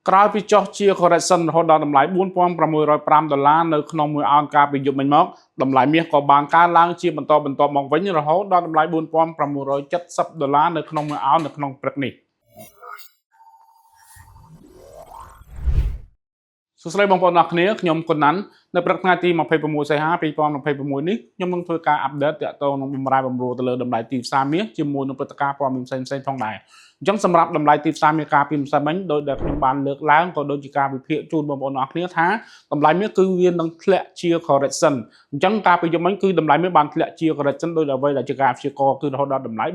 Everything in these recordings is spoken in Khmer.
ក្រោយពីចុះជា correction រហូតដល់តម្លៃ4605ដុល្លារនៅក្នុងមួយអោនកាលពីយប់មិញមកតម្លៃមាសក៏បានកើនឡើងជាបន្តបន្ទាប់មកវិញរហូតដល់តម្លៃ4670ដុល្លារនៅក្នុងមួយអោននៅក្នុងព្រឹកនេះ។សួស្តីបងប្អូនអរគ្នាខ្ញុំគុណណាន់នៅព្រឹកថ្ងៃទី26សីហា2026នេះខ្ញុំនឹងធ្វើការ update ទាក់ទងនឹងបំរែបំរួលទៅលើតម្លៃទីផ្សារមាសជាមួយនឹងព្រឹត្តិការណ៍ព័ត៌មានផ្សេងៗផងដែរអញ្ចឹងសម្រាប់តម្លៃទីផ្សារមាសកាលពីម្សិលមិញដោយដែលខ្ញុំបានលើកឡើងក៏ដូចជាការវិភាគជូនបងប្អូនអរគ្នាថាតម្លៃមាសគឺវានឹងធ្លាក់ជា correction អញ្ចឹងកាលពីយប់មិញគឺតម្លៃមាសបានធ្លាក់ជា correction ដោយអ្វីដែលជាការព្យាករណ៍គឺរហូតដល់តម្លៃ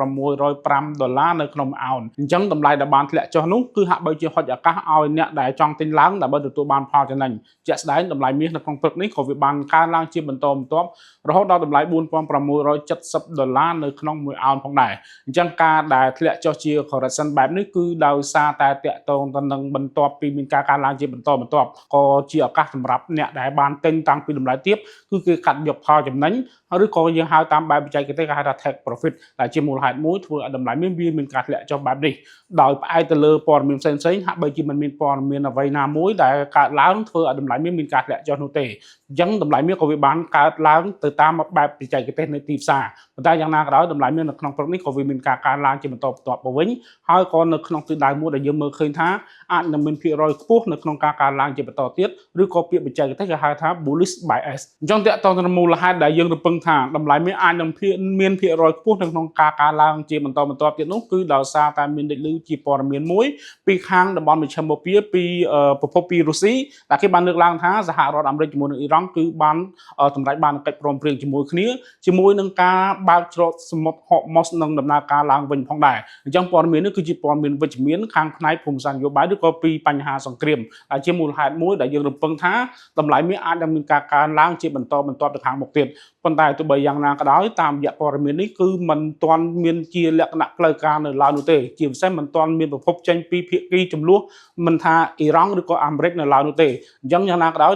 4605ដុល្លារនៅក្នុងអោនអញ្ចឹងតម្លៃដែលបានធ្លាក់ចុះនោះគឺហាក់បីជាហុចឱកាសឲ្យអ្នកដែលចង់ទិញឡើងដើម្បីទទួលបានផលចំណេញជាក់ស្ដែងតម្លៃមាសនៅក្នុងព្រឹកនេះក៏វាបានកើនឡើងជាបន្តបន្ទាប់រហូតដល់តម្លៃ4670ដុល្លារនៅក្នុងមួយអោនផងដែរអញ្ចឹងការដែលធ្លាក់ចុះជា correction បែបនេះគឺដោយសារតែតាក់ទងទៅនឹងបន្ទាប់ពីមានការកើនឡើងជាបន្តបន្ទាប់ក៏ជាឱកាសសម្រាប់អ្នកដែលបានទិញតាំងពីតម្លៃទាបគឺគេកាត់យកផលចំណេញឬក៏យើងហៅតាមបែបបច្ចេកទេសគេហៅថា take profit ដែលជាមូលហេតុមួយធ្វើឲ្យតម្លៃមាសវាមានការធ្លាក់ចុះបែបនេះដោយផ្អែកទៅលើព័ត៌មានផ្សេងៗហាក់បីជាមិនមានព័ត៌មានអ្វីណាមួយដែលកើតឡើងធ្វើឲ្យតម្លៃមាសមានការធ្លាក់ចុះនោះទេអញ្ចឹងតម្លៃមាសក៏វាបានកើតឡើងទៅតាមបែបបច្ចេកទេសនៃទីផ្សារប៉ុន្តែយ៉ាងណាក៏ដោយតម្លៃមាសនៅក្នុងព្រឹកនេះក៏វាមានការកើនឡើងជាបន្តបន្ទាប់មកវិញហើយក៏នៅក្នុងទិសដៅមួយដែលយើងមើលឃើញថាអាចនឹងមានភាគរយខ្ពស់នៅក្នុងការកើនឡើងជាបន្តទៀតឬក៏ពាក្យបច្ចេកទេសគេហៅថា bullish bias អញ្ចឹងតកតងទៅនឹងមូលហេតុដែលយើងរំពឹងថាតម្លៃមាសអាចនឹងមានភាគរយខ្ពស់នៅក្នុងការកើនឡើងជាបន្តបន្ទាប់ទៀតនោះគឺដោយសារតែមានលេចលឺជាព័ត៌មានមួយពីខាងតំបន់មជ្ឈិមបូព៌ាពីប្រភពពីរុស្ស៊ីដែលគេបានលើកឡើងថាសហរដ្ឋអាមេរិកជាមួយនឹងអ៊ីរ៉ង់គឺបានសម្រេចបានកិច្ចព្រមព្រៀងជាមួយគ្នាជាមួយនឹងការបើកច្រកសមុទ្រហូម៉ូសនិងដំណើរការឡើងវិញផងដែរអញ្ចឹងព័ត៌មាននេះគឺជាព័ត៌មានវិជ្ជមានខាងផ្នែកភូមិសាស្ត្រនយោបាយឬក៏ពីបញ្ហាសង្គ្រាមដែលជាមូលហេតុមួយដែលយើងរំពឹងថាតម្លៃមាសអាចនឹងមានការកើនឡើងជាបន្តបន្ទាប់ទៅខាងមុខទៀតប៉ុន្តែទោះបីយ៉ាងណាក៏ដោយតាមរយៈព័ត៌មាននេះគឺមិនទាន់មានជាលក្ខណៈផ្លូវការនៅឡើយនោះទេជាពិសេសមិនទាន់មានប្រភពចេញពីភាគីចំនួនមិនថាអ៊ីរ៉ង់ឬក៏អាមេរិកនៅឡើយនោះទេអញ្ចឹងយ៉ាងណាក៏ដោយ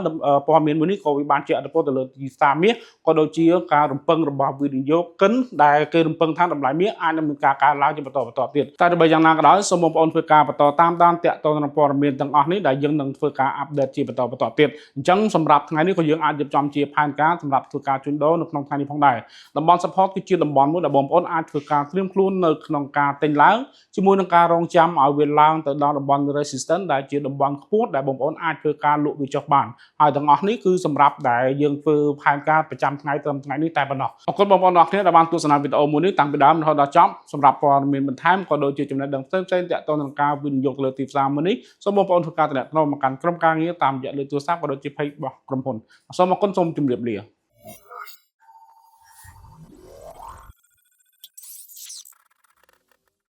ព័ត៌មានមួយនេះក៏វាបានជាឥទ្ធិពលទៅលើទីផ្សារមាសក៏ដូចជាការរំពឹងរបស់វិនិយោគិនដែលគេរំពឹងថាតម្លៃមាសអាចនឹងមានការកើនឡើងជាបន្តបន្ទាប់ទៀតតែទោះបីយ៉ាងណាក៏ដោយសូមបងប្អូនធ្វើការបន្តតាមដានតាក់ទងនឹងព័ត៌មានទាំងអស់នេះដែលយើងនឹងធ្វើការ update ជាបន្តបន្ទាប់ទៀតអញ្ចឹងសម្រាប់ថ្ងៃនេះក៏យើងអាចរៀបចំជាផែនការសម្រាប់ធ្វើការជួញដូរនៅក្នុងថ្ងៃនេះផងដែរតំបន់ support គឺជាតំបន់មួយដែលបងប្អូនអាចធ្វើការត្រៀមខ្លួននៅក្នុងការទិញឡើងជាមួយនឹងការរងចាំឲ្យវាឡើងទៅដល់តំបន់ resistance ដែលជាតំបន់ខ្ពស់ដែលបងប្អូនអាចធ្វើការលក់វាចុះបានហើយទាំងអស់នេះគឺសម្រាប់ដែលយើងធ្វើផែនការប្រចាំថ្ងៃត្រឹមថ្ងៃនេះតែប៉ុណ្ណោះអរគុណបងប្អូនអរគ្នាដែលបានទស្សនាវីដេអូមួយនេះតាំងពីដើមរហូតដល់ចប់សម្រាប់ព័ត៌មានបន្ថែមក៏ដូចជាចំណេះដឹងផ្សេងៗទាក់ទងនឹងការវិនិយោគលើទីផ្សារមួយនេះសូមបងប្អូនធ្វើការទំនាក់ទំនងមកកាន់ក្រុមការងារតាមរយៈលេខទូរស័ព្ទក៏ដូចជា page របស់ក្រុមហ៊ុនសូមអរគុណសូមជម្រាបលា។